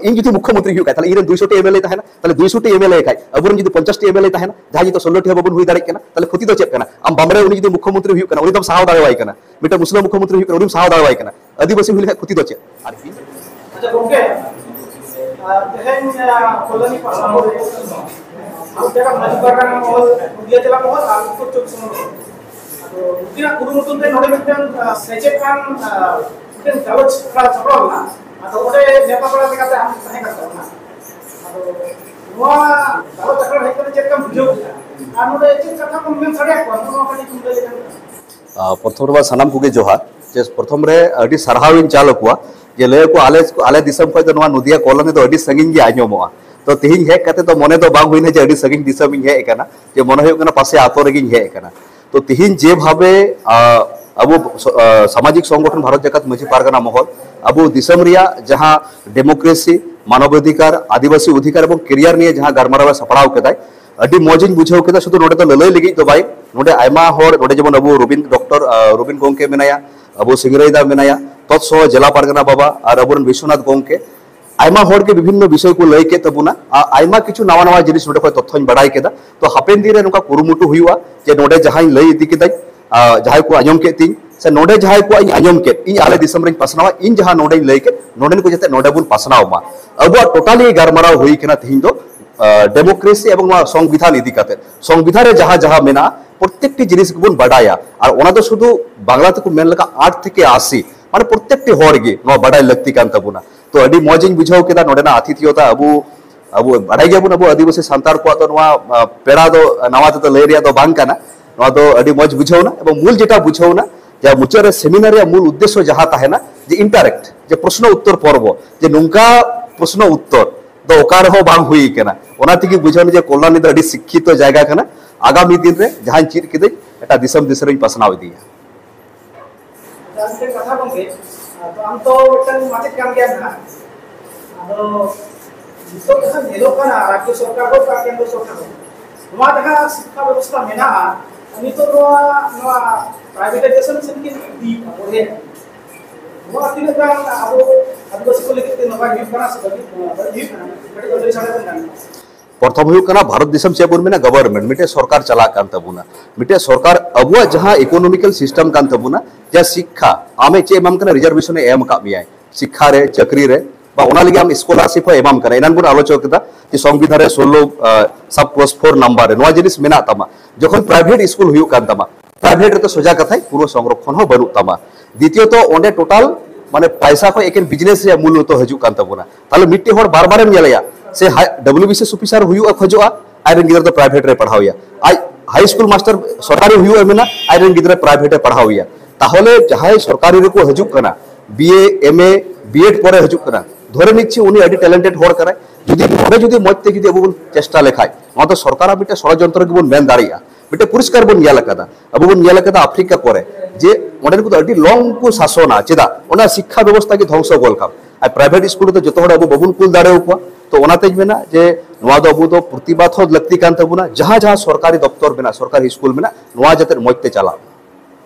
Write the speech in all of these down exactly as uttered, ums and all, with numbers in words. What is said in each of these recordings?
ᱤᱧ ᱡᱩᱫᱤ ᱢᱩᱠᱷᱭᱚᱢᱚᱱᱛᱨᱤ ᱦᱩᱭᱩᱜ ᱠᱷᱟᱡ, ᱛᱟᱦᱞᱮ ᱤᱧ ᱨᱮᱱ ᱫᱩᱭᱥᱚ ᱴᱤ ᱮᱢ ᱮᱞ ᱮ ᱛᱟᱦᱮᱱᱟ, ᱛᱟᱦᱞᱮ ᱫᱩᱭᱥᱚ ᱴᱤ ᱮᱢ ᱮᱞ ᱮ ᱠᱷᱟᱡ ᱟᱵᱚᱨᱮᱱ ᱡᱩᱫᱤ ᱯᱚᱧᱪᱟᱥ ᱴᱤ ᱮᱢ ᱮᱞ ᱮ ᱛᱟᱦᱮᱱᱟ, ᱡᱟᱦᱟᱸᱭ ᱡᱩᱫᱤ ᱥᱳᱞᱳ ᱴᱤ ᱦᱚᱸ ᱵᱟᱵᱚᱱ ᱦᱩᱭ ᱫᱟᱲᱮᱭᱟᱜ ᱠᱟᱱᱟ, ᱛᱟᱦᱞᱮ ᱠᱷᱚᱛᱤ ᱫᱚ ᱪᱮᱫ ᱠᱟᱱᱟ? ᱟᱢ ᱵᱟᱢᱲᱮ ᱩᱱᱤ ᱡᱩᱫᱤ ᱢᱩᱠᱷᱭᱚᱢᱚᱱᱛᱨᱤ ᱦᱩᱭᱩᱜ ᱠᱟᱱᱟ, ᱩᱱᱤ ᱫᱚᱢ ᱥᱟᱦᱟᱣ ᱫᱟᱲᱮᱣᱟᱭ ᱠᱟᱱᱟ, ᱢᱤᱫᱴᱟᱝ ᱢᱩᱥᱞᱟᱹ ᱢᱩᱠᱷᱭᱚᱢᱚᱱᱛᱨᱤ ᱦᱩᱭᱩᱜ ᱠᱟᱱᱟ, ᱩᱱᱤᱢ ᱥᱟᱦᱟᱣ ᱫᱟᱲᱮᱣᱟᱭ ᱠᱟᱱᱟ, ᱟᱹᱫᱤᱵᱟᱹᱥᱤ ᱦᱩᱭ ᱞᱮᱠᱷᱟᱱ ᱠᱷᱚᱛᱤ ᱫᱚ ᱪᱮᱫ? ᱟᱨᱠᱤ᱾ ᱟᱪᱪᱷᱟ ᱜᱚᱝᱠᱮ, ᱟᱨ ᱛᱮᱦᱮᱧ, ᱟᱨ, ᱠᱚᱞᱞᱟᱱᱤ ᱯᱟᱥᱱᱟᱣ ᱵᱷᱟᱨᱚᱛ ᱡᱟᱠᱟᱛ ᱢᱟᱹᱡᱷᱤ ᱯᱟᱨᱜᱟᱱᱟ ᱢᱚᱦᱚᱞ, ᱱᱚᱫᱤᱭᱟ ᱡᱮᱞᱟ ᱢᱚᱦᱚᱞ ᱟᱨ ᱩᱛᱛᱚᱨ ᱪᱚᱵᱵᱤᱥ ᱯᱚᱨᱜᱚᱱᱟ ᱢᱚᱦᱚᱞ᱾ ᱟᱫᱚ ᱱᱩᱠᱤᱱᱟᱜ ᱠᱩᱨᱩᱢᱩᱴᱩ ᱛᱮ ᱱᱚᱰᱮ ᱢᱤᱫᱴᱟᱝ, ᱟᱨ, ᱥᱮᱪᱮᱫ ᱟᱱ, ᱟᱨ, ᱢᱤᱫᱴᱟᱝ ᱜᱟᱞᱚᱪ ᱟᱠᱷᱲᱟ ᱥᱟᱯᱲᱟᱣ ᱞᱮᱱᱟ᱾ ᱟᱫᱚ ᱚᱸᱰᱮ ᱱᱮᱣᱛᱟ ᱯᱮᱲᱟ ᱞᱮᱠᱟᱛᱮ ᱟᱢ ᱛᱟᱦᱮᱸ ᱠᱟᱱ ᱛᱟᱵᱚᱱᱟ᱾ ᱟᱫᱚ ᱱᱚᱣᱟ ᱜᱟᱞᱚᱪ ᱟᱠᱷᱲᱟ ᱨᱮ ᱦᱮᱡ ᱠᱟᱛᱮ ᱪᱮᱫ ᱞᱮᱠᱟᱢ ᱵᱩᱡᱷᱟᱹᱣ ᱠᱮᱫᱟ? ᱟᱨ ᱱᱚᱰᱮ ᱪᱮᱫ ᱠᱟᱛᱷᱟ ᱠᱚᱢ ᱢᱮᱱ ᱥᱟᱰᱮᱭᱟᱫ ᱠᱚᱣᱟ? ᱱᱚᱣᱟ ᱠᱟᱹᱴᱤᱡ ᱮᱢ ᱞᱟᱹᱭ ᱞᱮᱠᱷᱟᱱ᱾ ᱟᱨ ᱯᱨᱚᱛᱷᱚᱢ ᱨᱮᱢᱟ ᱥᱟᱱᱟᱢ ᱠᱚᱜᱮ ᱡᱚᱦᱟᱨ᱾ ᱡᱮ ᱯᱨᱚᱛᱷᱚᱢ ᱨᱮ ᱟᱹᱰᱤ ᱥᱟᱨᱦᱟᱣ ᱤᱧ ᱪᱟᱞ ᱟᱠᱚᱣᱟ, ᱡᱮ ᱞᱟᱹᱭ ᱟᱠᱚ ᱟᱞᱮ, ᱟᱞᱮ ᱫᱤᱥᱚᱢ ᱠᱷᱚᱱ ᱫᱚ ᱱᱚᱣᱟ ᱱᱚᱫᱤᱭᱟ ᱠᱚᱞᱟᱱᱤ ᱫᱚ ᱟᱹᱰᱤ ᱥᱟᱺᱜᱤᱧ ᱜᱮ ᱟᱸᱡᱚᱢᱚᱜᱼᱟ᱾ ᱛᱚ ᱛᱤᱦᱤᱧ ᱦᱮᱡ ᱠᱟᱛᱮ ᱫᱚ ᱢᱚᱱᱮ ᱫᱚ ᱵᱟᱝ ᱦᱩᱭᱱᱟ ᱡᱮ ᱟᱹᱰᱤ ᱥᱟᱺᱜᱤᱧ ᱫᱤᱥᱚᱢ ᱤᱧ ᱦᱮᱡ ᱟᱠᱟᱱᱟ, ᱡᱮ ᱢᱚᱱᱮ ᱦᱩᱭᱩᱜ ᱠᱟᱱᱟ ᱯᱟᱥᱮ ᱟᱛᱳ ᱨᱮᱜᱮᱧ ᱦᱮᱡ ᱟᱠᱟᱱᱟ᱾ ᱛᱚ ᱛᱤᱦᱤᱧ ᱡᱮᱵᱷᱟᱵᱮ, ᱟ, ᱟᱵᱚ ᱥᱚ-, ᱟ, ᱥᱟᱢᱟᱡᱤᱠ ᱥᱚᱝᱜᱚᱴᱷᱚᱱ ᱵᱷᱟᱨᱚᱛ ᱡᱟᱠᱟᱛ ᱢᱟᱹᱡᱷᱤ ᱯᱟᱨᱜᱟᱱᱟ ᱢᱚᱦᱚᱞ ᱟᱵᱚ ᱫᱤᱥᱚᱢ ᱨᱮᱭᱟᱜ ᱡᱟᱦᱟᱸ ᱰᱮᱢᱳᱠᱨᱮᱥᱤ, ᱢᱟᱱᱚᱵᱟᱫᱷᱤᱠᱟᱨ, ᱟᱹᱫᱤᱵᱟᱹᱥᱤ ᱚᱫᱷᱤᱠᱟᱨ ᱮᱵᱚᱝ ᱠᱮᱨᱤᱭᱟᱨ ᱱᱤᱭᱮ ᱡᱟᱦᱟᱸ ᱜᱟᱞᱢᱟᱨᱟᱣ ᱮ ᱥᱟᱯᱲᱟᱣ ᱠᱮᱫᱟᱭ, ᱟᱹᱰᱤ ᱢᱚᱡᱽ ᱤᱧ ᱵᱩᱡᱷᱟᱹᱣ ᱠᱮᱫᱟ᱾ ᱥᱩᱫᱷᱩ ᱱᱚᱰᱮ ᱫᱚ ᱞᱟᱹᱞᱟᱹᱭ ᱞᱟᱹᱜᱤᱫ ᱫᱚ ᱵᱟᱭ, ᱱᱚᱰᱮ ᱟᱭᱢᱟ ᱦᱚᱲ, ᱱᱚᱰᱮ ᱡᱮᱢᱚᱱ ᱟᱵᱚ ᱨᱚᱵᱤᱱ, ᱰᱚᱠᱴᱚᱨ, ᱟ, ᱨᱚᱵᱤᱱ ᱜᱚᱝᱠᱮ ᱢᱮᱱᱟᱭᱟ, ᱟᱵᱚ ᱥᱤᱝᱨᱟᱹᱭ ᱫᱟ ᱢᱮᱱᱟᱭᱟ, ᱛᱚᱛᱥᱚᱦᱚ ᱡᱮᱞᱟ ᱯᱟᱨᱜᱟᱱᱟ ᱵᱟᱵᱟ ᱟᱨ ᱟᱵᱚᱨᱮᱱ ᱵᱤᱥᱣᱚᱱᱟᱛᱷ ᱜᱚᱝᱠᱮ, ᱟᱭᱢᱟ ᱦᱚᱲ ᱜᱮ ᱵᱤᱵᱷᱤᱱᱱᱚ ᱵᱤᱥᱚᱭ ᱠᱚ ᱞᱟᱹᱭ ᱠᱮᱫ ᱛᱟᱵᱚᱱᱟ᱾ ᱟ-, ᱟᱭᱢᱟ ᱠᱤᱪᱷᱩ ᱱᱟᱣᱟ ᱱᱟᱣᱟ ᱡᱤᱱᱤᱥ ᱱᱚᱰᱮ ᱠᱷᱚᱱ ᱛᱚᱛᱛᱷᱚᱧ ᱵᱟᱲᱟᱭ ᱠᱮᱫᱟ᱾ ᱛᱚ ᱦᱟᱯᱮᱱ ᱫᱤᱱ ᱨᱮ ᱱᱚᱝᱠᱟ ᱠᱩᱨᱩᱢᱩᱴᱩ ᱦᱩᱭᱩᱜᱼᱟ ᱡᱮ ᱱᱚᱰᱮ ᱡᱟᱦᱟᱸᱧ ᱞᱟᱹᱭ ᱤᱫᱤ ᱠᱮᱫᱟᱧ, ᱟ, ᱡᱟᱦᱟᱸᱭ ᱠᱚ ᱟᱸᱡᱚᱢ ᱠᱮᱫ ᱛᱤᱧ, ᱥᱮ ᱱᱚᱰᱮ ᱡᱟᱦᱟᱸᱭ ᱠᱚᱣᱟᱜ ᱤᱧ ᱟᱸᱡᱚᱢ ᱠᱮᱫ, ᱤᱧ ᱟᱞᱮ ᱫᱤᱥᱚᱢ ᱨᱤᱧ ᱯᱟᱥᱱᱟᱣᱟ, ᱤᱧ ᱡᱟᱦᱟᱸ ᱱᱚᱰᱮᱧ ᱞᱟᱹᱭ ᱠᱮᱫ, ᱱᱚᱰᱮᱱ ᱠᱚ ᱡᱟᱛᱮ ᱱᱚᱰᱮ ᱵᱚᱱ ᱯᱟᱥᱱᱟᱣ ᱢᱟ᱾ ᱟᱵᱚᱣᱟᱜ ᱴᱳᱴᱟᱞᱤ ᱜᱟᱞᱢᱟᱨᱟᱣ ᱦᱩᱭ ᱠᱟᱱᱟ ᱛᱤᱦᱤᱧ ᱫᱚ, ᱟ, ᱰᱮᱢᱳᱠᱨᱮᱥᱤ ᱮᱵᱚᱝ ᱱᱚᱣᱟ ᱥᱚᱝᱵᱤᱫᱷᱟᱱ ᱤᱫᱤ ᱠᱟᱛᱮ᱾ ᱥᱚᱝᱵᱤᱫᱷᱟᱱ ᱨᱮ ᱡᱟᱦᱟᱸ ᱡᱟᱦᱟᱸ ᱢᱮᱱᱟᱜᱼᱟ, ᱯᱨᱚᱛᱛᱮᱠᱴᱤ ᱡᱤᱱᱤᱥ ᱜᱮᱵᱚᱱ ᱵᱟᱰᱟᱭᱟ᱾ ᱟᱨ ᱚᱱᱟ ᱫᱚ ᱥᱩᱫᱷᱩ ᱵᱟᱝᱞᱟ ᱛᱮᱠᱚ ᱢᱮᱱ ᱞᱮᱠᱷᱟᱱ ᱟᱴ ᱛᱷᱮᱠᱮ ᱟᱥᱤ, ᱢᱟᱱᱮ ᱯᱨᱚᱛᱛᱮᱠᱴᱤ ᱦᱚᱲ ᱜᱮ ᱱᱚᱣᱟ ᱵᱟᱰᱟᱭ ᱞᱟᱹᱠᱛᱤ ᱠᱟᱱ ᱛᱟᱵᱚᱱᱟ᱾ ᱛᱚ ᱟᱹᱰᱤ ᱢᱚᱡᱽ ᱤᱧ ᱵᱩᱡᱷᱟᱹᱣ ᱠᱮᱫᱟ ᱱᱚᱰᱮᱱᱟᱜ ᱟᱛᱤᱛᱷᱤᱭᱚᱛᱟ᱾ ᱟᱵᱚ, ᱟᱵᱚ ᱵᱟᱰᱟᱭ ᱜᱮᱭᱟᱵᱚᱱ, ᱟᱵᱚ ᱟᱹᱫᱤᱵᱟᱹᱥᱤ ᱥᱟᱱᱛᱟᱲ ᱠᱚᱣᱟᱜ ᱫᱚ ᱱᱚᱣᱟ, ᱟ, ᱯᱮᱲᱟ ᱫᱚ ᱱᱟᱣᱟ ᱛᱮᱫᱚ ᱞᱟᱹᱭ ᱨᱮᱭᱟᱜ ᱫᱚ ᱵᱟᱝ ᱠᱟᱱᱟ᱾ ᱱᱚᱣᱟ ᱫᱚ ᱟᱹᱰᱤ ᱢᱚᱡᱽ ᱵᱩᱡᱷᱟᱹᱣ ᱮᱱᱟ᱾ ᱮᱵᱚᱝ ᱢᱩᱞ ᱡᱮᱴᱟ ᱵᱩᱡᱷᱟᱹᱣ ᱮᱱᱟ, ᱡᱮ ᱢᱩᱪᱟᱹᱫ ᱨᱮ ᱥᱮᱢᱤᱱᱟᱨ ᱨᱮᱭᱟᱜ ᱢᱩᱞ ᱩᱫᱽᱫᱮᱥᱥᱚ ᱡᱟᱦᱟᱸ ᱛᱟᱦᱮᱱᱟ, ᱡᱮ ᱤᱱᱴᱟᱨᱮᱠᱴ, ᱡᱮ ᱯᱨᱚᱥᱱᱚ ᱩᱛᱛᱚᱨ ᱯᱚᱨᱵᱚ, ᱡᱮ ᱱᱚᱝᱠᱟ ᱯᱨᱚᱥᱱᱚ ᱩᱛᱛᱚᱨ ᱫᱚ ᱚᱠᱟ ᱨᱮᱦᱚᱸ ᱵᱟᱝ ᱦᱩᱭ ᱠᱟᱱᱟ᱾ ᱚᱱᱟ ᱛᱮᱜᱮ ᱵᱩᱡᱷᱟᱹᱣ ᱮᱱᱟ ᱡᱮ ᱠᱚᱞᱞᱟᱱᱤ ᱫᱚ ᱟᱹᱰᱤ ᱥᱤᱠᱠᱷᱤᱛᱚ ᱡᱟᱭᱜᱟ ᱠᱟᱱᱟ᱾ ᱟᱜᱟᱢᱤ ᱫᱤᱱ ᱨᱮ ᱡᱟᱦᱟᱸᱧ ᱪᱮᱫ ᱠᱤᱫᱟᱹᱧ, ᱮᱴᱟᱜ ᱫᱤᱥᱚᱢ ᱫᱤᱥᱚᱢ ᱨᱤᱧ ᱯᱟᱥᱱᱟᱣ ᱤᱫᱤᱭᱟ᱾ ᱟᱪᱪᱷᱟ, ᱢᱤᱫᱴᱮᱱ ᱠᱟᱛᱷᱟ ᱜᱚᱢᱠᱮ, ᱟᱫᱚ ᱟᱢ ᱛᱚ ᱢᱤᱫᱴᱮᱱ ᱢᱟᱪᱮᱫ ᱠᱟᱱ ᱜᱮᱭᱟᱢ ᱱᱟᱦᱟᱜ᱾ ᱟᱫᱚ ᱱᱤᱛᱚᱜ ᱡᱟᱦᱟᱸ ᱧᱮᱞᱚᱜ ᱠᱟᱱᱟ, ᱨᱟᱡᱽᱡᱚ ᱥᱚᱨᱠᱟᱨ ᱦᱳᱠ ᱟᱨ ᱠᱮᱱᱫᱨᱚ ᱥᱚᱨᱠᱟᱨ ᱦᱳᱠ, ᱱᱚᱣᱟ ᱡᱟᱦᱟᱸ ᱥᱤᱠᱠᱷᱟ ᱵᱮᱵᱚᱥᱛᱷᱟ ᱢᱮᱱᱟᱜᱼᱟ, ᱱᱤᱛᱚᱜ ᱱᱚᱣᱟ, ᱱᱚᱣᱟ ᱯᱨᱟᱭᱵᱷᱮᱴᱟᱭᱡᱮᱥᱚᱱ ᱥᱮᱫ ᱜᱮ ᱤᱫᱤᱭᱮᱫᱟ ᱵᱚᱞᱮ᱾ ᱱᱚᱣᱟ ᱛᱤᱱᱟᱹᱜ ᱜᱟᱱ ᱟᱵᱚ ᱟᱹᱫᱤᱵᱟᱹᱥᱤ ᱠᱚ ᱞᱟᱹᱜᱤᱫ ᱛᱮ ᱱᱟᱯᱟᱭ ᱦᱩᱭᱩᱜ ᱠᱟᱱᱟ ᱥᱮ ᱵᱟᱹᱲᱤᱡ, ᱵᱟᱹᱲᱤᱡ ᱦᱩᱭᱩᱜ ᱠᱟᱱᱟ? ᱠᱟᱹᱴᱤᱡ ᱚᱱᱛᱮ ᱥᱟᱰᱮ ᱠᱟᱱᱟ᱾ ᱯᱨᱚᱛᱷᱚᱢ ᱦᱩᱭᱩᱜ ᱠᱟᱱᱟ, ᱵᱷᱟᱨᱚᱛ ᱫᱤᱥᱚᱢ ᱪᱮᱫ ᱵᱚᱱ ᱢᱮᱱᱟ, ᱜᱚᱵᱷᱚᱨᱱᱢᱮᱱᱴ, ᱢᱤᱫᱴᱮᱡ ᱥᱚᱨᱠᱟᱨ ᱪᱟᱞᱟᱜ ᱠᱟᱱ ᱛᱟᱵᱚᱱᱟ᱾ ᱢᱤᱫᱴᱮᱡ ᱥᱚᱨᱠᱟᱨ ᱟᱵᱚᱣᱟᱜ ᱡᱟᱦᱟᱸ ᱤᱠᱳᱱᱚᱢᱤᱠᱟᱞ ᱥᱤᱥᱴᱮᱢ ᱠᱟᱱ ᱛᱟᱵᱚᱱᱟ, ᱡᱟ ᱥᱤᱠᱠᱷᱟ, ᱟᱢᱮ ᱪᱮᱫ ᱮᱢᱟᱢ ᱠᱟᱱᱟ, ᱨᱤᱡᱟᱨᱵᱷᱮᱥᱚᱱ ᱮ ᱮᱢ ᱟᱠᱟᱫ ᱢᱮᱭᱟᱭ ᱥᱤᱠᱠᱷᱟ ᱨᱮ, ᱪᱟᱹᱠᱨᱤ ᱨᱮ, ᱵᱟ ᱚᱱᱟ ᱞᱟᱹᱜᱤᱫ ᱟᱢ ᱥᱠᱚᱞᱟᱨᱥᱤᱯ ᱦᱚᱸ ᱮᱢᱟᱢ ᱠᱟᱱᱟ᱾ ᱮᱱᱟᱱ ᱵᱚᱱ ᱟᱞᱳᱪᱚᱱᱟ ᱠᱮᱫᱟ ᱡᱮ ᱥᱚᱝᱵᱤᱫᱷᱟᱱ ᱨᱮ ᱥᱳᱞᱞᱳ, ᱥᱟᱵ ᱠᱞᱚᱥ ᱯᱷᱳᱨ ᱱᱟᱢᱵᱟᱨ ᱨᱮ ᱱᱚᱣᱟ ᱡᱤᱱᱤᱥ ᱢᱮᱱᱟᱜ ᱛᱟᱢᱟ᱾ ᱡᱚᱠᱷᱚᱱ ᱯᱨᱟᱭᱵᱷᱮᱴ ᱥᱠᱩᱞ ᱦᱩᱭᱩᱜ ᱠᱟᱱ ᱛᱟᱢᱟ, ᱯᱨᱟᱭᱵᱷᱮᱴ ᱨᱮᱛᱚ ᱥᱚᱡᱟ ᱠᱟᱛᱷᱟᱭ ᱯᱩᱨᱟᱹ ᱥᱚᱝᱨᱚᱠᱷᱚᱱ ᱦᱚᱸ ᱵᱟᱹᱱᱩᱜ ᱛᱟᱢᱟ᱾ ᱫᱤᱛᱤᱭᱚᱛᱚ, ᱚᱸᱰᱮ ᱴᱳᱴᱟᱞ ᱢᱟᱱᱮ ᱯᱟᱭᱥᱟ ᱠᱷᱚᱱ ᱮᱠᱮᱱ ᱵᱤᱡᱽᱱᱮᱥ ᱨᱮᱭᱟᱜ ᱢᱩᱞ ᱦᱚᱸᱛᱚ ᱦᱤᱡᱩᱜ ᱠᱟᱱ ᱛᱟᱵᱚᱱᱟ᱾ ᱛᱟᱦᱞᱮ ᱢᱤᱫᱴᱮᱡ ᱦᱚᱲ ᱵᱟᱨ ᱵᱟᱨᱮᱢ ᱧᱮᱞᱮᱭᱟ, ᱥᱮ W B C S officer ᱦᱩᱭᱩᱜᱼᱟ ᱠᱷᱚᱡᱚᱜᱼᱟ, ᱟᱡ ᱨᱮᱱ ᱜᱤᱫᱽᱨᱟᱹ ᱫᱚ ᱯᱨᱟᱭᱵᱷᱮᱴ ᱨᱮ ᱯᱟᱲᱦᱟᱣ ᱮᱭᱟ᱾ ᱟᱡ ᱦᱟᱭ ᱥᱠᱩᱞ ᱢᱟᱥᱴᱟᱨ ᱥᱚᱨᱠᱟᱨᱤ ᱦᱩᱭᱩᱜᱼᱟ ᱢᱮᱱᱟ, ᱟᱡ ᱨᱮᱱ ᱜᱤᱫᱽᱨᱟᱹ ᱯᱨᱟᱭᱵᱷᱮᱴ ᱮ ᱯᱟᱲᱦᱟᱣ ᱮᱭᱟ᱾ ᱛᱟᱦᱚᱞᱮ ᱡᱟᱦᱟᱸᱭ ᱥᱚᱨᱠᱟᱨᱤ ᱨᱮᱠᱚ ᱦᱤᱡᱩᱜ ᱠᱟᱱᱟ, ᱵᱤ ᱮ, ᱮᱢ ᱮ, ᱵᱤ ᱮᱰ ᱯᱚᱨᱮ ᱦᱤᱡᱩᱜ ᱠᱟᱱᱟ, ᱫᱷᱚᱨᱮ ᱱᱤᱪᱪᱷᱤ ᱩᱱᱤ ᱟᱹᱰᱤ ᱴᱮᱞᱮᱱᱴᱮᱰ ᱦᱚᱲ ᱠᱟᱱᱟᱭ, ᱡᱩᱫᱤ ᱱᱚᱰᱮ ᱡᱩᱫᱤ ᱢᱚᱡᱽ ᱛᱮ ᱡᱩᱫᱤ ᱟᱵᱚ ᱵᱚᱱ ᱪᱮᱥᱴᱟ ᱞᱮᱠᱷᱟᱡ, ᱱᱚᱣᱟ ᱫᱚ ᱥᱚᱨᱠᱟᱨᱟᱜ ᱢᱤᱫᱴᱮᱱ ᱥᱚᱲᱚᱡᱚᱱᱛᱨᱚ ᱜᱮᱵᱚᱱ ᱢᱮᱱ ᱫᱟᱲᱮᱭᱟᱜᱼᱟ᱾ ᱢᱤᱫᱴᱮᱱ ᱯᱚᱨᱤᱥᱠᱟᱨ ᱵᱚᱱ ᱧᱮᱞ ᱟᱠᱟᱫᱟ, ᱟᱵᱚ ᱵᱚᱱ ᱧᱮᱞ ᱟᱠᱟᱫᱟ ᱟᱯᱷᱨᱤᱠᱟ ᱠᱚᱨᱮ, ᱡᱮ ᱚᱸᱰᱮᱱ ᱠᱚᱫᱚ ᱟᱹᱰᱤ ᱞᱚᱝ ᱠᱚ ᱥᱟᱥᱚᱱᱟ᱾ ᱪᱮᱫᱟᱜ? ᱚᱱᱟ ᱥᱤᱠᱠᱷᱟ ᱵᱮᱵᱚᱥᱛᱷᱟ ᱜᱮ ᱫᱷᱚᱝᱥᱚ ᱜᱚᱞ ᱠᱟᱜ᱾ ᱟᱨ ᱯᱨᱟᱭᱵᱷᱮᱴ ᱥᱠᱩᱞ ᱨᱮᱫᱚ ᱡᱚᱛᱚ ᱦᱚᱲ ᱟᱵᱚ ᱵᱟᱵᱚᱱ ᱠᱩᱞ ᱫᱟᱲᱮᱭᱟᱠᱚᱣᱟ᱾ ᱛᱚ ᱚᱱᱟᱛᱮᱧ ᱢᱮᱱᱟ ᱡᱮ ᱱᱚᱣᱟ ᱫᱚ ᱟᱵᱚ ᱫᱚ ᱯᱨᱚᱛᱤᱵᱟᱫ ᱦᱚᱸ ᱞᱟᱹᱠᱛᱤ ᱠᱟᱱ ᱛᱟᱵᱚᱱᱟ, ᱡᱟᱦᱟᱸ ᱡᱟᱦᱟᱸ ᱥᱚᱨᱠᱟᱨᱤ ᱫᱚᱯᱛᱚᱨ ᱢᱮᱱᱟᱜ, ᱥᱚᱨᱠᱟᱨᱤ ᱥᱠᱩᱞ ᱢᱮᱱᱟᱜ, ᱱᱚᱣᱟ ᱡᱟᱛᱮ ᱢᱚᱡᱽ ᱛᱮ ᱪᱟᱞᱟᱜ᱾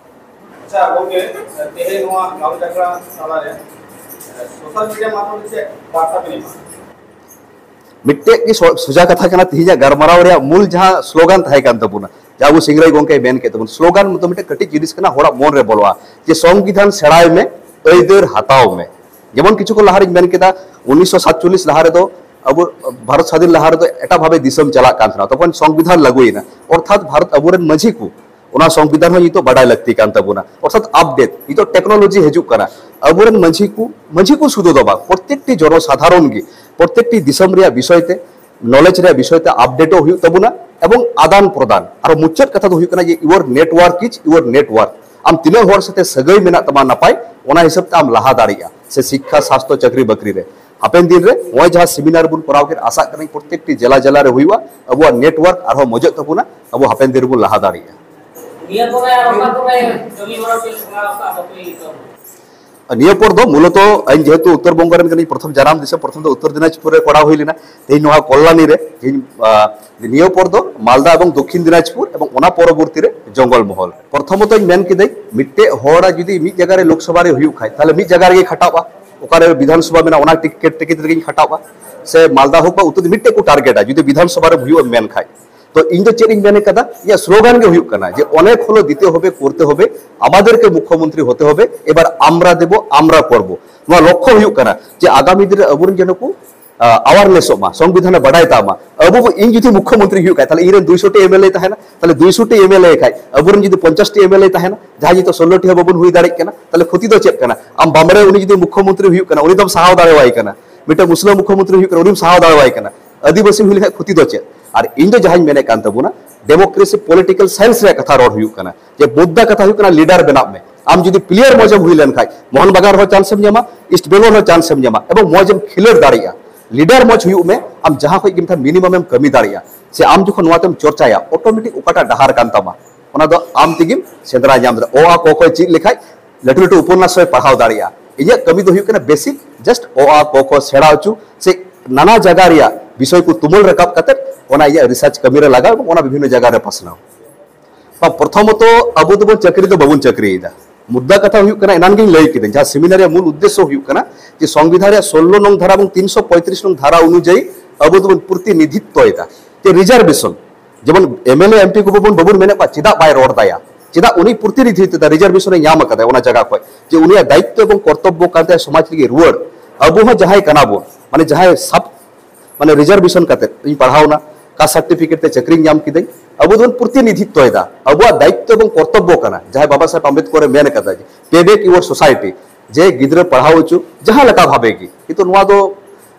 ᱟᱪᱪᱷᱟ ᱜᱚᱝᱠᱮ, ᱛᱮᱦᱮᱧ ᱱᱚᱣᱟ ᱜᱟᱞᱚᱪ ᱟᱠᱷᱲᱟ ᱛᱟᱞᱟᱨᱮ ᱥᱳᱥᱟᱞ ᱢᱤᱰᱤᱭᱟ ᱢᱟᱫᱽᱫᱷᱚᱢ ᱛᱮ ᱪᱮᱫ ᱵᱟᱨᱛᱟ ᱵᱤᱱ ᱮᱢᱟ? ᱢᱤᱫᱴᱮᱡ ᱜᱮ ᱥᱚ-, ᱥᱚᱡᱟ ᱠᱟᱛᱷᱟ ᱠᱟᱱᱟ, ᱛᱮᱦᱮᱧᱟᱜ ᱜᱟᱞᱢᱟᱨᱟᱣ ᱨᱮᱭᱟᱜ ᱢᱩᱞ ᱡᱟᱦᱟᱸ ᱥᱞᱳᱜᱟᱱ ᱛᱟᱦᱮᱸ ᱠᱟᱱ ᱛᱟᱵᱚᱱᱟ, ᱡᱟᱦᱟᱸ ᱟᱵᱚ ᱥᱤᱝᱨᱟᱹᱭ ᱜᱚᱝᱠᱮᱭ ᱢᱮᱱ ᱠᱮᱫ ᱛᱟᱵᱚᱱ, ᱥᱞᱳᱜᱟᱱ ᱢᱚᱛᱚ ᱢᱤᱫᱴᱮᱡ ᱠᱟᱹᱴᱤᱡ ᱡᱤᱱᱤᱥ ᱠᱟᱱᱟ, ᱦᱚᱲᱟᱜ ᱢᱚᱱ ᱨᱮ ᱵᱚᱞᱚᱜᱼᱟ, ᱡᱮ ᱥᱚᱝᱵᱤᱫᱷᱟᱱ ᱥᱮᱬᱟᱭ ᱢᱮ, ᱟᱹᱭᱫᱟᱹᱨ ᱦᱟᱛᱟᱣ ᱢᱮ᱾ ᱡᱮᱢᱚᱱ ᱠᱤᱪᱷᱩ ᱠᱷᱚᱱ ᱞᱟᱦᱟ ᱨᱤᱧ ᱢᱮᱱ ᱠᱮᱫᱟ, ᱩᱱᱤᱥᱥᱚ ᱥᱟᱛᱪᱚᱞᱞᱤᱥ ᱞᱟᱦᱟ ᱨᱮᱫᱚ ᱟᱵᱚ ᱵᱷᱟᱨᱚᱛ ᱥᱟᱫᱷᱤᱱ ᱞᱟᱦᱟ ᱨᱮᱫᱚ ᱮᱴᱟᱜ ᱵᱷᱟᱵᱮ ᱫᱤᱥᱚᱢ ᱪᱟᱞᱟᱜ ᱠᱟᱱ ᱛᱟᱦᱮᱱᱟ, ᱛᱚᱠᱷᱚᱱ ᱥᱚᱝᱵᱤᱫᱷᱟᱱ ᱞᱟᱹᱜᱩᱭᱮᱱᱟ, ᱚᱨᱛᱷᱟᱛ ᱵᱷᱟᱨᱚᱛ ᱟᱵᱚᱨᱮᱱ ᱢᱟᱹᱡᱷᱤ ᱠᱚ ᱚᱱᱟ ᱥᱚᱝᱵᱤᱫᱷᱟᱱ ᱦᱚᱸ ᱱᱤᱛᱚᱜ ᱵᱟᱰᱟᱭ ᱞᱟᱹᱠᱛᱤ ᱠᱟᱱ ᱛᱟᱵᱚᱱᱟ᱾ ᱚᱨᱛᱷᱟᱛ ᱟᱯᱰᱮᱴ, ᱱᱤᱛᱚᱜ ᱴᱮᱠᱱᱳᱞᱚᱡᱤ ᱦᱤᱡᱩᱜ ᱠᱟᱱᱟ᱾ ᱟᱵᱚᱨᱮᱱ ᱢᱟᱹᱡᱷᱤ ᱠᱚ, ᱢᱟᱹᱡᱷᱤ ᱠᱚ ᱥᱩᱫᱷᱟᱹ ᱫᱚ ᱵᱟᱝ, ᱯᱨᱚᱛᱮᱠᱴᱤ ᱡᱚᱱᱚᱥᱟᱫᱷᱟᱨᱚᱱ ᱜᱮ ᱯᱨᱚᱛᱮᱠᱴᱤ ᱫᱤᱥᱚᱢ ᱨᱮᱭᱟᱜ ᱵᱤᱥᱚᱭ ᱛᱮ, ᱱᱚᱞᱮᱡᱽ ᱨᱮᱭᱟᱜ ᱵᱤᱥᱚᱭ ᱛᱮ ᱟᱯᱰᱮᱴᱚᱜ ᱦᱩᱭᱩᱜ ᱛᱟᱵᱚᱱᱟ ᱮᱵᱚᱝ ᱟᱫᱟᱱ ᱯᱨᱚᱫᱟᱱ᱾ ᱟᱨ ᱢᱩᱪᱟᱹᱫ ᱠᱟᱛᱷᱟ ᱫᱚ ᱦᱩᱭᱩᱜ ᱠᱟᱱᱟ ᱡᱮ your network is your net worth᱾ ᱟᱢ ᱛᱤᱱᱟᱹᱜ ᱦᱚᱲ ᱥᱟᱛᱮ ᱥᱟᱹᱜᱟᱹᱭ ᱢᱮᱱᱟᱜ ᱛᱟᱢᱟ ᱱᱟᱯᱟᱭ, ᱚᱱᱟ ᱦᱤᱥᱟᱹᱵ ᱛᱮ ᱟᱢ ᱞᱟᱦᱟ ᱫᱟᱲᱮᱭᱟᱜᱼᱟ, ᱥᱮ ᱥᱤᱠᱠᱷᱟ, ᱥᱟᱥᱛᱷᱚ, ᱪᱟᱹᱠᱨᱤ ᱵᱟᱹᱠᱨᱤ ᱨᱮ᱾ ᱦᱟᱯᱮᱱ ᱫᱤᱱ ᱨᱮ ᱱᱚᱜᱼᱚᱭ ᱡᱟᱦᱟᱸ ᱥᱮᱢᱤᱱᱟᱨ ᱵᱚᱱ ᱠᱚᱨᱟᱣ ᱠᱮᱫ, ᱟᱥᱟᱜ ᱠᱟᱹᱱᱟᱹᱧ ᱯᱨᱚᱛᱮᱠᱴᱤ ᱡᱮᱞᱟ ᱡᱮᱞᱟ ᱨᱮ ᱦᱩᱭᱩᱜᱼᱟ, ᱟᱵᱚᱣᱟᱜ ᱱᱮᱴᱣᱟᱨᱠ ᱟᱨᱦᱚᱸ ᱢᱚᱡᱚᱜ ᱛᱟᱵᱚᱱᱟ, ᱟᱵᱚ ᱦᱟᱯᱮᱱ ᱫᱤᱱ ᱨᱮᱵᱚᱱ ᱞᱟᱦᱟ ᱫᱟᱲᱮᱭᱟᱜᱼᱟ᱾ ᱱᱤᱭᱟᱹ ᱠᱚᱨᱮ ᱟᱨ ᱚᱠᱟ ᱠᱚᱨᱮ ᱠᱟᱹᱢᱤ ᱦᱚᱨᱟ ᱪᱮᱫ ᱞᱮᱠᱟ ᱚᱠᱟ ᱵᱟᱯᱮ ᱤᱭᱟᱹ ᱠᱟᱜᱼᱟ? ᱱᱤᱭᱟᱹ ᱯᱚᱨ ᱫᱚ ᱢᱩᱞᱚᱛᱚ ᱤᱧ ᱡᱮᱦᱮᱛᱩ ᱩᱛᱛᱚᱨ ᱵᱚᱝᱜᱚ ᱨᱮᱱ ᱠᱟᱹᱱᱟᱹᱧ, ᱯᱨᱚᱛᱷᱚᱢ ᱡᱟᱱᱟᱢ ᱫᱤᱥᱚᱢ ᱯᱨᱚᱛᱷᱚᱢ ᱫᱚ ᱩᱛᱛᱚᱨ ᱫᱤᱱᱟᱡᱽᱯᱩᱨ ᱨᱮ ᱠᱚᱨᱟᱣ ᱦᱩᱭ ᱞᱮᱱᱟ᱾ ᱛᱮᱦᱮᱧ ᱱᱚᱣᱟ ᱠᱚᱞᱞᱟᱱᱤ ᱨᱮ, ᱛᱮᱦᱮᱧ, ᱟ, ᱱᱤᱭᱟᱹ ᱯᱚᱨ ᱫᱚ ᱢᱟᱞᱫᱟ ᱮᱵᱚᱝ ᱫᱚᱠᱠᱷᱤᱱ ᱫᱤᱱᱟᱡᱽᱯᱩᱨ ᱮᱵᱚᱝ ᱚᱱᱟ ᱯᱚᱨᱚᱵᱚᱨᱛᱤ ᱨᱮ ᱡᱚᱝᱜᱚᱞ ᱢᱚᱦᱚᱞ᱾ ᱯᱨᱚᱛᱷᱚᱢᱚᱛᱚᱧ ᱢᱮᱱ ᱠᱤᱫᱟᱹᱧ, ᱢᱤᱫᱴᱮᱡ ᱦᱚᱲ ᱡᱩᱫᱤ ᱢᱤᱫ ᱡᱟᱭᱜᱟ ᱨᱮ ᱞᱳᱠᱥᱚᱵᱷᱟ ᱨᱮ ᱦᱩᱭᱩᱜ ᱠᱷᱟᱡ, ᱛᱟᱦᱞᱮ ᱢᱤᱫ ᱡᱟᱭᱜᱟ ᱨᱮᱜᱮ ᱠᱷᱟᱴᱟᱜᱼᱟ᱾ ᱚᱠᱟᱨᱮ ᱵᱤᱫᱷᱟᱱ ᱥᱚᱵᱷᱟ ᱢᱮᱱᱟᱜᱼᱟ, ᱚᱱᱟ ᱴᱤᱠᱤᱴ ᱴᱤᱠᱤᱴ ᱨᱮᱜᱮᱧ ᱠᱷᱟᱴᱟᱜᱼᱟ, ᱥᱮ ᱢᱟᱞᱫᱟ ᱦᱳᱠ ᱵᱟ ᱩᱛᱛᱚᱨ, ᱢᱤᱫᱴᱮᱡ ᱠᱚ ᱴᱟᱨᱜᱮᱴᱟ ᱡᱩᱫᱤ ᱵᱤᱫᱷᱟᱱ ᱥᱚᱵᱷᱟ ᱨᱮ ᱦᱩᱭᱩᱜᱼᱟ ᱢᱮᱱᱠᱷᱟᱡ᱾ ᱛᱚ ᱤᱧ ᱫᱚ ᱪᱮᱫ ᱤᱧ ᱢᱮᱱ ᱠᱟᱫᱟ, ᱤᱧᱟᱹᱜ ᱥᱞᱳᱜᱟᱱ ᱜᱮ ᱦᱩᱭᱩᱜ ᱠᱟᱱᱟ ᱡᱮ ᱚᱱᱮᱠ ᱦᱚᱞᱚ ᱫᱤᱛᱮ ᱦᱚᱵᱮ, ᱠᱚᱨᱛᱮ ᱦᱚᱵᱮ, ᱟᱢᱟᱫᱮᱨ ᱠᱮ ᱢᱩᱠᱷᱭᱚᱢᱚᱱᱛᱨᱤ ᱦᱚᱛᱮ ᱦᱚᱵᱮ, ᱮᱵᱟᱨ ᱟᱢᱨᱟ ᱫᱮᱵᱚ, ᱟᱢᱨᱟ ᱠᱚᱨᱵᱚ᱾ ᱱᱚᱣᱟ ᱞᱚᱠᱠᱷᱚ ᱦᱩᱭᱩᱜ ᱠᱟᱱᱟ ᱡᱮ ᱟᱜᱟᱢᱤ ᱫᱤᱱ ᱨᱮ ᱟᱵᱚᱨᱮᱱ ᱡᱮᱱᱚ ᱠᱚ ᱟᱣᱟᱨᱱᱮᱥᱚᱜ ᱢᱟ, ᱥᱚᱝᱵᱤᱫᱷᱟᱱ ᱮ ᱵᱟᱰᱟᱭ ᱛᱟᱢ ᱢᱟ᱾ ᱟᱵᱚ ᱵᱚ, ᱤᱧ ᱡᱩᱫᱤ ᱢᱩᱠᱷᱭᱚᱢᱚᱱᱛᱨᱤ ᱦᱩᱭᱩᱜ ᱠᱷᱟᱡ, ᱛᱟᱦᱞᱮ ᱤᱧ ᱨᱮᱱ ᱫᱩᱭᱥᱚ ᱴᱤ ᱮᱢ ᱮᱞ ᱮ ᱛᱟᱦᱮᱱᱟ, ᱛᱟᱦᱞᱮ ᱫᱩᱭᱥᱚ ᱴᱤ ᱮᱢ ᱮᱞ ᱮ ᱠᱷᱟᱡ ᱟᱵᱚᱨᱮᱱ ᱡᱩᱫᱤ ᱯᱚᱧᱪᱟᱥ ᱴᱤ ᱮᱢ ᱮᱞ ᱮ ᱛᱟᱦᱮᱱᱟ, ᱡᱟᱦᱟᱸᱭ ᱱᱤᱛᱚᱜ ᱥᱳᱞᱞᱳ ᱴᱤ ᱦᱚᱸ ᱵᱟᱵᱚᱱ ᱦᱩᱭ ᱫᱟᱲᱮᱭᱟᱜ ᱠᱟᱱᱟ, ᱛᱟᱦᱞᱮ ᱠᱷᱚᱛᱤ ᱫᱚ ᱪᱮᱫ ᱠᱟᱱᱟ? ᱟᱢ ᱵᱟᱢᱲᱮ ᱩᱱᱤ ᱡᱩᱫᱤ ᱢᱩᱠᱷᱭᱚᱢᱚᱱᱛᱨᱤ ᱦᱩᱭᱩᱜ ᱠᱟᱱᱟ, ᱩᱱᱤ ᱫᱚᱢ ᱥᱟᱦᱟᱣ ᱫᱟᱲᱮᱣᱟᱭ ᱠᱟᱱᱟ᱾ ᱢᱤᱫᱴᱟᱝ ᱢᱩᱥᱞᱟᱹ ᱢᱩᱠᱷᱭᱚᱢᱚᱱᱛᱨᱤ ᱦᱩᱭᱩᱜ ᱠᱟᱱᱟ, ᱩᱱᱤᱢ ᱥᱟᱦᱟᱣ ᱫᱟᱲᱮᱣᱟᱭ ᱠᱟᱱᱟ᱾ ᱟᱹᱫᱤᱵᱟᱹᱥᱤ ᱦᱩᱭ ᱞᱮᱠᱷᱟᱡ ᱠᱷᱚᱛᱤ ᱫᱚ ᱪᱮᱫ? ᱟᱨ ᱤᱧ ᱫᱚ ᱡᱟᱦᱟᱸᱧ ᱢᱮᱱᱮᱫ ᱠᱟᱱ ᱛᱟᱵᱚᱱᱟ, ᱰᱮᱢᱳᱠᱨᱮᱥᱤ ᱯᱚᱞᱤᱴᱤᱠᱟᱞ ᱥᱟᱭᱮᱱᱥ ᱨᱮᱭᱟᱜ ᱠᱟᱛᱷᱟ ᱨᱚᱲ ᱦᱩᱭᱩᱜ ᱠᱟᱱᱟ, ᱡᱮ ᱢᱩᱫᱽᱫᱟ ᱠᱟᱛᱷᱟ ᱦᱩᱭᱩᱜ ᱠᱟᱱᱟ ᱞᱤᱰᱟᱨ ᱵᱮᱱᱟᱜ ᱢᱮ᱾ ᱟᱢ ᱡᱩᱫᱤ ᱯᱞᱮᱭᱟᱨ ᱢᱚᱡᱽ ᱮᱢ ᱦᱩᱭ ᱞᱮᱱᱠᱷᱟᱡ ᱢᱳᱦᱚᱱ ᱵᱟᱜᱟᱱ ᱨᱮᱦᱚᱸ ᱪᱟᱱᱥ ᱮᱢ ᱧᱟᱢᱟ, ᱤᱥᱴ ᱵᱮᱝᱜᱚᱞ ᱨᱮᱦᱚᱸ ᱪᱟᱱᱥ ᱮᱢ ᱧᱟᱢᱟ, ᱮᱵᱚᱝ ᱢᱚᱡᱽ ᱮᱢ ᱠᱷᱮᱞᱳᱰ ᱫᱟᱲᱮᱭᱟᱜᱼᱟ᱾ ᱞᱤᱰᱟᱨ ᱢᱚᱡᱽ ᱦᱩᱭᱩᱜ ᱢᱮ, ᱟᱢ ᱡᱟᱦᱟᱸ ᱠᱷᱚᱡ ᱜᱮ ᱢᱤᱫᱴᱟᱝ ᱢᱤᱱᱤᱢᱟᱢ ᱮᱢ ᱠᱟᱹᱢᱤ ᱫᱟᱲᱮᱭᱟᱜᱼᱟ᱾ ᱥᱮ ᱟᱢ ᱡᱚᱠᱷᱚᱱ ᱱᱚᱣᱟ ᱛᱮᱢ ᱪᱚᱨᱪᱟᱭᱟ, ᱚᱴᱳᱢᱮᱴᱤᱠ ᱚᱠᱟᱴᱟᱜ ᱰᱟᱦᱟᱨ ᱠᱟᱱ ᱛᱟᱢᱟ, ᱚᱱᱟ ᱫᱚ ᱟᱢ ᱛᱮᱜᱮᱢ ᱥᱮᱸᱫᱽᱨᱟ ᱧᱟᱢ ᱫᱟᱲᱮᱭᱟᱜᱼᱟ᱾ ᱚ, ᱟ, ᱠᱚ, ᱠᱷᱚᱡ ᱪᱮᱫ ᱞᱮᱠᱷᱟᱡ ᱞᱟᱹᱴᱩ ᱞᱟᱹᱴᱩ ᱩᱯᱚᱱᱱᱟᱥ ᱦᱚᱸᱭ ᱯᱟᱲᱦᱟᱣ ᱫᱟᱲᱮᱭᱟᱜᱼᱟ᱾ ᱤᱧᱟᱹᱜ ᱠᱟᱹᱢᱤ ᱫᱚ ᱦᱩᱭᱩᱜ ᱠᱟᱱᱟ ᱵᱮᱥᱤᱠ ᱡᱟᱥᱴ ᱚ, ᱟ, ᱠᱚ, ᱠᱷᱚ ᱥᱮᱬᱟ ᱦᱚᱪᱚ, ᱥᱮ ᱱᱟᱱᱟ ᱡᱟᱭᱜᱟ ᱨᱮᱭᱟᱜ ᱵᱤᱥᱚᱭ ᱠᱚ ᱛᱩᱢᱟᱹᱞ ᱨᱟᱠᱟᱵ ᱠᱟᱛᱮ ᱚᱱᱟ ᱤᱧᱟᱹᱜ ᱨᱤᱥᱟᱨᱪ ᱠᱟᱹᱢᱤ ᱨᱮ ᱞᱟᱜᱟᱣ ᱮᱵᱚᱝ ᱚᱱᱟ ᱵᱤᱵᱷᱤᱱᱱᱚ ᱡᱟᱭᱜᱟ ᱨᱮ ᱯᱟᱥᱱᱟᱣ᱾ ᱵᱟᱝ, ᱯᱨᱚᱛᱷᱚᱢᱚᱛᱚ ᱟᱵᱚ ᱫᱚᱵᱚᱱ ᱪᱟᱹᱠᱨᱤ ᱫᱚ ᱵᱟᱵᱚᱱ ᱪᱟᱹᱠᱨᱤᱭᱮᱫᱟ᱾ ᱢᱩᱫᱽᱫᱟ ᱠᱟᱛᱷᱟ ᱦᱩᱭᱩᱜ ᱠᱟᱱᱟ, ᱮᱱᱟᱱ ᱜᱤᱧ ᱞᱟᱹᱭ ᱠᱮᱫᱟ, ᱡᱟᱦᱟᱸ ᱥᱮᱢᱤᱱᱟᱨ ᱨᱮᱭᱟᱜ ᱢᱩᱞ ᱩᱫᱽᱫᱮᱥᱥᱚ ᱦᱩᱭᱩᱜ ᱠᱟᱱᱟ ᱡᱮ ᱥᱚᱝᱵᱤᱫᱷᱟᱱ ᱨᱮᱭᱟᱜ ᱥᱳᱞᱞᱳ ᱱᱚᱝ ᱫᱷᱟᱨᱟ ᱮᱵᱚᱝ ᱛᱤᱱᱥᱚ ᱯᱚᱸᱭᱛᱨᱤᱥ ᱱᱚᱝ ᱫᱷᱟᱨᱟ ᱚᱱᱩᱡᱟᱭᱤ ᱟᱵᱚ ᱫᱚᱵᱚᱱ ᱯᱨᱚᱛᱤᱱᱤᱫᱷᱤᱛᱛᱚᱭᱮᱫᱟ ᱡᱮ ᱨᱤᱡᱟᱨᱵᱷᱮᱥᱚᱱ, ᱡᱮᱢᱚᱱ M L A, M P ᱠᱚᱵᱚᱱ, ᱵᱟᱵᱚᱱ ᱢᱮᱱᱮᱫ ᱠᱚᱣᱟ, ᱪᱮᱫᱟᱜ ᱵᱟᱭ ᱨᱚᱲ ᱫᱟᱭᱟ? ᱪᱮᱫᱟᱜ ᱩᱱᱤ ᱯᱨᱚᱛᱤᱱᱤᱫᱷᱤᱛᱛᱚ ᱫᱟ, ᱨᱤᱡᱟᱨᱵᱷᱮᱥᱚᱱ ᱮ ᱧᱟᱢ ᱟᱠᱟᱫᱟ ᱚᱱᱟ ᱡᱟᱭᱜᱟ ᱠᱷᱚᱡ, ᱡᱮ ᱩᱱᱤᱭᱟᱜ ᱫᱟᱭᱤᱛᱛᱚ ᱮᱵᱚᱝ ᱠᱚᱨᱛᱚᱵᱵᱚ ᱠᱟᱱ ᱛᱟᱭᱟ ᱥᱚᱢᱟᱡᱽ ᱞᱟᱹᱜᱤᱫ ᱨᱩᱣᱟᱹᱲ᱾ ᱟᱵᱚ ᱦᱚᱸ ᱡᱟᱦᱟᱸᱭ ᱠᱟᱱᱟ ᱵᱚᱱ, ᱢᱟᱱᱮ ᱡᱟᱦᱟᱸᱭ ᱥᱟᱵ ᱢᱟᱱᱮ ᱨᱤᱡᱟᱨᱵᱷᱮᱥᱚᱱ ᱠᱟᱛᱮ ᱤᱧ ᱯᱟᱲᱦᱟᱣᱱᱟ, ᱠᱟᱥᱴ ᱥᱟᱨᱴᱤᱯᱷᱤᱠᱮᱴ ᱛᱮ ᱪᱟᱹᱠᱨᱤᱧ ᱧᱟᱢ ᱠᱤᱫᱟᱹᱧ᱾ ᱟᱵᱚ ᱫᱚᱵᱚᱱ ᱯᱨᱚᱛᱤᱱᱤᱫᱷᱤᱛᱛᱚᱭᱮᱫᱟ, ᱟᱵᱚᱣᱟᱜ ᱫᱟᱭᱤᱛᱛᱚ ᱮᱵᱚᱝ ᱠᱚᱨᱛᱚᱵᱵᱚ ᱠᱟᱱᱟ, ᱡᱟᱦᱟᱸᱭ ᱵᱟᱵᱟ ᱥᱟᱦᱮᱵᱽ ᱟᱢᱵᱮᱫᱠᱚᱨ ᱮ ᱢᱮᱱ ᱠᱟᱫᱟ ᱡᱮ pay back your society, ᱡᱮ ᱜᱤᱫᱽᱨᱟᱹ ᱯᱟᱲᱦᱟᱣ ᱦᱚᱪᱚ ᱡᱟᱦᱟᱸ ᱞᱮᱠᱟ ᱵᱷᱟᱵᱮ ᱜᱮ, ᱠᱤᱱᱛᱩ ᱱᱚᱣᱟ ᱫᱚ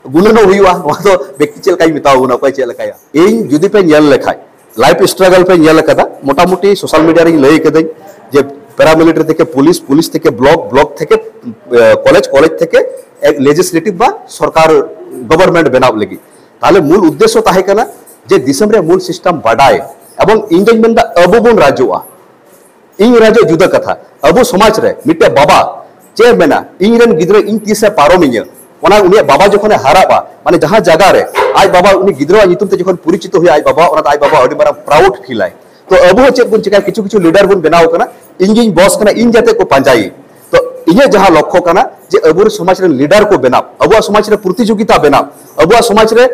ᱜᱩᱱᱟᱹᱱᱚᱜ ᱦᱩᱭᱩᱜᱼᱟ᱾ ᱱᱚᱣᱟ ᱫᱚ ᱵᱮᱠᱛᱤ ᱪᱮᱫ ᱞᱮᱠᱟᱧ ᱢᱮᱛᱟᱣ ᱵᱚᱱᱟ, ᱚᱠᱚᱭ ᱪᱮᱫ ᱞᱮᱠᱟᱭᱟ᱾ ᱤᱧ ᱡᱩᱫᱤ ᱯᱮ ᱧᱮᱞ ᱞᱮᱠᱷᱟᱡ, ᱞᱟᱭᱤᱯᱷ ᱥᱴᱨᱟᱜᱚᱞ ᱯᱮ ᱧᱮᱞ ᱟᱠᱟᱫᱟ, ᱢᱚᱴᱟᱢᱩᱴᱤ ᱥᱳᱥᱟᱞ ᱢᱤᱰᱤᱭᱟ ᱨᱮᱧ ᱞᱟᱹᱭ ᱠᱟᱹᱫᱟᱹᱧ ᱡᱮ ᱯᱮᱨᱟᱢᱤᱞᱤᱴᱟᱨᱤ ᱛᱷᱮᱠᱮ ᱯᱩᱞᱤᱥ, ᱯᱩᱞᱤᱥ ᱛᱷᱮᱠᱮ ᱵᱞᱚᱠ, ᱵᱞᱚᱠ ᱛᱷᱮᱠᱮ ᱠᱚᱞᱮᱡᱽ, ᱠᱚᱞᱮᱡᱽ ᱛᱷᱮᱠᱮ ᱞᱮᱡᱤᱥᱞᱮᱴᱤᱵᱷ ᱵᱟ ᱥᱚᱨᱠᱟᱨ ᱜᱚᱵᱷᱚᱨᱱᱢᱮᱱᱴ ᱵᱮᱱᱟᱣ ᱞᱟᱹᱜᱤᱫ᱾ ᱛᱟᱦᱞᱮ ᱢᱩᱞ ᱩᱫᱽᱫᱮᱥᱥᱚ ᱛᱟᱦᱮᱸ ᱠᱟᱱᱟ ᱡᱮ ᱫᱤᱥᱚᱢ ᱨᱮᱭᱟᱜ ᱢᱩᱞ ᱥᱤᱥᱴᱮᱢ ᱵᱟᱰᱟᱭ, ᱮᱵᱚᱝ ᱤᱧ ᱫᱚᱧ ᱢᱮᱱᱫᱟ ᱟᱵᱚ ᱵᱚᱱ ᱨᱟᱡᱚᱜᱼᱟ᱾ ᱤᱧ ᱨᱟᱡᱚ ᱡᱩᱫᱟᱹ ᱠᱟᱛᱷᱟ, ᱟᱵᱚ ᱥᱚᱢᱟᱡᱽ ᱨᱮ ᱢᱤᱫᱴᱮᱡ ᱵᱟᱵᱟ ᱪᱮᱫ ᱮ ᱢᱮᱱᱟ, ᱤᱧ ᱨᱮᱱ ᱜᱤᱫᱽᱨᱟᱹ ᱤᱧ ᱛᱤᱥᱮ ᱯᱟᱨᱚᱢᱤᱧᱟ, ᱚᱱᱟ ᱩᱱᱤᱭᱟᱜ ᱵᱟᱵᱟ ᱡᱚᱠᱷᱚᱱᱮ ᱦᱟᱨᱟᱜᱼᱟ, ᱢᱟᱱᱮ ᱡᱟᱦᱟᱸ ᱡᱟᱭᱜᱟ ᱨᱮ ᱟᱡ ᱵᱟᱵᱟ ᱩᱱᱤ ᱜᱤᱫᱽᱨᱟᱹᱣᱟᱜ ᱧᱩᱛᱩᱢ ᱛᱮ ᱡᱚᱠᱷᱚᱱ ᱯᱚᱨᱤᱪᱤᱛᱚ ᱦᱩᱭᱩᱜᱼᱟ ᱟᱡ ᱵᱟᱵᱟ, ᱚᱱᱟ ᱫᱚ ᱟᱡ ᱵᱟᱵᱟ ᱟᱹᱰᱤ ᱢᱟᱨᱟᱝ ᱯᱨᱟᱩᱰ ᱯᱷᱤᱞ ᱟᱭ᱾ ᱛᱚ ᱟᱵᱚ ᱦᱚᱸ ᱪᱮᱫ ᱵᱚᱱ ᱪᱤᱠᱟᱹᱭᱟ, ᱠᱤᱪᱷᱩ ᱠᱤᱪᱷᱩ ᱞᱤᱰᱟᱨ ᱵᱚᱱ ᱵᱮᱱᱟᱣ ᱠᱟᱱᱟ, ᱤᱧ ᱜᱤᱧ ᱵᱚᱥ ᱠᱟᱱᱟ, ᱤᱧ ᱡᱟᱛᱮ ᱠᱚ ᱯᱟᱸᱡᱟᱭᱤᱧ᱾ ᱛᱚ ᱤᱧᱟᱹᱜ ᱡᱟᱦᱟᱸ ᱞᱚᱠᱠᱷᱚ ᱠᱟᱱᱟ ᱡᱮ ᱟᱵᱚᱨᱮᱱ ᱥᱚᱢᱟᱡᱽ ᱨᱮᱱ ᱞᱤᱰᱟᱨ ᱠᱚ ᱵᱮᱱᱟᱣ, ᱟᱵᱚᱣᱟᱜ ᱥᱚᱢᱟᱡᱽ ᱨᱮ ᱯᱨᱚᱛᱤᱡᱳᱜᱤᱛᱟ ᱵᱮᱱᱟᱣ, ᱟᱵᱚᱣᱟᱜ ᱥᱚᱢᱟᱡᱽ ᱨᱮ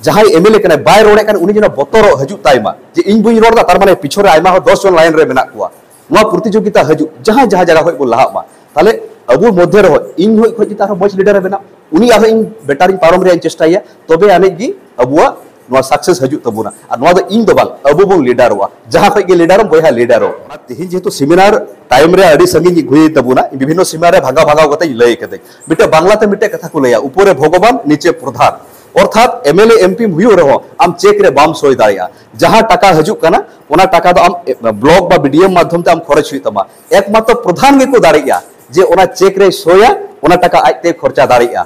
ᱡᱟᱦᱟᱸᱭ ᱮᱢᱮᱞᱮ ᱠᱟᱱᱟᱭ ᱵᱟᱭ ᱨᱚᱲᱮᱫ ᱠᱟᱱ ᱩᱱᱤ ᱡᱮᱱᱚ ᱵᱚᱛᱚᱨᱚᱜ ᱦᱤᱡᱩᱜ ᱛᱟᱭ ᱢᱟ ᱡᱮ ᱤᱧ ᱵᱟᱹᱧ ᱨᱚᱲ ᱮᱫᱟ, ᱛᱟᱨ ᱢᱟᱱᱮ ᱯᱤᱪᱷᱚᱱ ᱨᱮ ᱟᱭᱢᱟ ᱦᱚᱲ ᱫᱚᱥ ᱡᱚᱱ ᱞᱟᱭᱤᱱ ᱨᱮ ᱢᱮᱱᱟᱜ ᱠᱚᱣᱟ᱾ ᱱᱚᱣᱟ ᱯᱨᱚᱛᱤᱡᱳᱜᱤᱛᱟ ᱦᱤᱡᱩᱜ, ᱡᱟᱦᱟᱸᱭ ᱡᱟᱦᱟᱸ ᱡᱟᱭᱜᱟ ᱠᱷᱚᱱ ᱵᱚᱱ ᱞᱟᱦᱟᱜ ᱢᱟ, ᱛᱟᱦᱞᱮ ᱟᱵᱚ ᱢᱚᱫᱽᱫᱷᱮ ᱨᱮᱦᱚᱸ ᱤᱧ ᱦᱚᱸ ᱠᱷᱚᱱ ᱡᱩᱫᱤ ᱟᱨᱦᱚᱸ ᱢᱚᱡᱽ ᱞᱤᱰᱟᱨ ᱮ ᱵᱮᱱᱟᱣ, ᱩᱱᱤ ᱟᱨᱦᱚᱸ ᱤᱧ ᱵᱮᱴᱟᱨ ᱤᱧ ᱯᱟᱨᱚᱢ ᱨᱮᱭᱟᱜ ᱤᱧ ᱪᱮᱥᱴᱟᱭᱟ, ᱛᱚᱵᱮ ᱟᱹᱱᱤᱡ ᱜᱮ ᱟᱵᱚᱣᱟᱜ ᱱᱚᱣᱟ ᱥᱟᱠᱥᱮᱥ ᱦᱤᱡᱩᱜ ᱛᱟᱵᱚᱱᱟ᱾ ᱟᱨ ᱱᱚᱣᱟ ᱫᱚ ᱤᱧ ᱫᱚ ᱵᱟᱝ, ᱟᱵᱚ ᱵᱚᱱ ᱞᱤᱰᱟᱨᱚᱜᱼᱟ᱾ ᱡᱟᱦᱟᱸ ᱠᱷᱚᱱ ᱜᱮ ᱞᱤᱰᱟᱨᱚᱜ ᱵᱚᱭᱦᱟ ᱞᱤᱰᱟᱨᱚᱜ᱾ ᱚᱱᱟ ᱛᱮᱦᱮᱧ ᱡᱮᱦᱮᱛᱩ ᱥᱮᱢᱤᱱᱟᱨ ᱴᱟᱭᱤᱢ ᱨᱮ ᱟᱹᱰᱤ ᱥᱟᱺᱜᱤᱧ ᱦᱩᱭ ᱛᱟᱵᱚᱱᱟ, ᱤᱧ ᱵᱤᱵᱷᱤᱱᱱᱚ ᱥᱮᱢᱤᱱᱟᱨ ᱨᱮ ᱵᱷᱟᱜᱟ ᱵᱷᱟᱜᱟᱣ ᱠᱟᱛᱮᱧ ᱞᱟᱹᱭ ᱠᱟᱫᱟᱹᱧ᱾ ᱢᱤᱫᱴᱮᱱ ᱵᱟᱝᱞᱟ ᱛᱮ ᱢᱤᱫᱴᱮᱱ ᱠᱟᱛᱷᱟ ᱠᱚ ᱞᱟᱹᱭᱟ, ᱩᱯᱚᱨᱮ ᱵᱷᱚᱜᱚᱵᱟᱱ ᱱᱤᱪᱮ ᱯᱨᱚᱫᱷᱟᱱ᱾ ᱚᱨᱛᱷᱟᱛ ᱮᱢ ᱮᱞ ᱮ ᱮᱢ ᱯᱤᱢ ᱦᱩᱭᱩᱜ ᱨᱮᱦᱚᱸ ᱟᱢ ᱪᱮᱠ ᱨᱮ ᱵᱟᱢ ᱥᱳᱭ ᱫᱟᱲᱮᱭᱟᱜᱼᱟ᱾ ᱡᱟᱦᱟᱸ ᱴᱟᱠᱟ ᱦᱤᱡᱩᱜ ᱠᱟᱱᱟ ᱚᱱᱟ ᱴᱟᱠᱟ ᱫᱚ ᱟᱢ ᱵᱞᱚᱠ ᱵᱟ ᱵᱤ ᱰᱤ ᱮᱢ ᱢᱟᱫᱽᱫᱷᱚᱢ ᱛᱮ ᱟᱢ ᱠᱷᱚᱨᱚᱪ ᱦᱩᱭᱩᱜ ᱛᱟᱢᱟ᱾ ᱮᱠᱢᱟᱛᱨᱚ ᱯᱨᱚᱫᱷᱟᱱ ᱜᱮᱠᱚ ᱫᱟᱲᱮᱭᱟᱜᱼᱟ ᱡᱮ ᱚᱱᱟ ᱪᱮᱠ ᱨᱮᱭ ᱥᱳᱭᱟ, ᱚᱱᱟ ᱴᱟᱠᱟ ᱟᱡᱛᱮ ᱠᱷᱚᱨᱪᱟ ᱫᱟᱲᱮᱭᱟᱜᱼᱟ᱾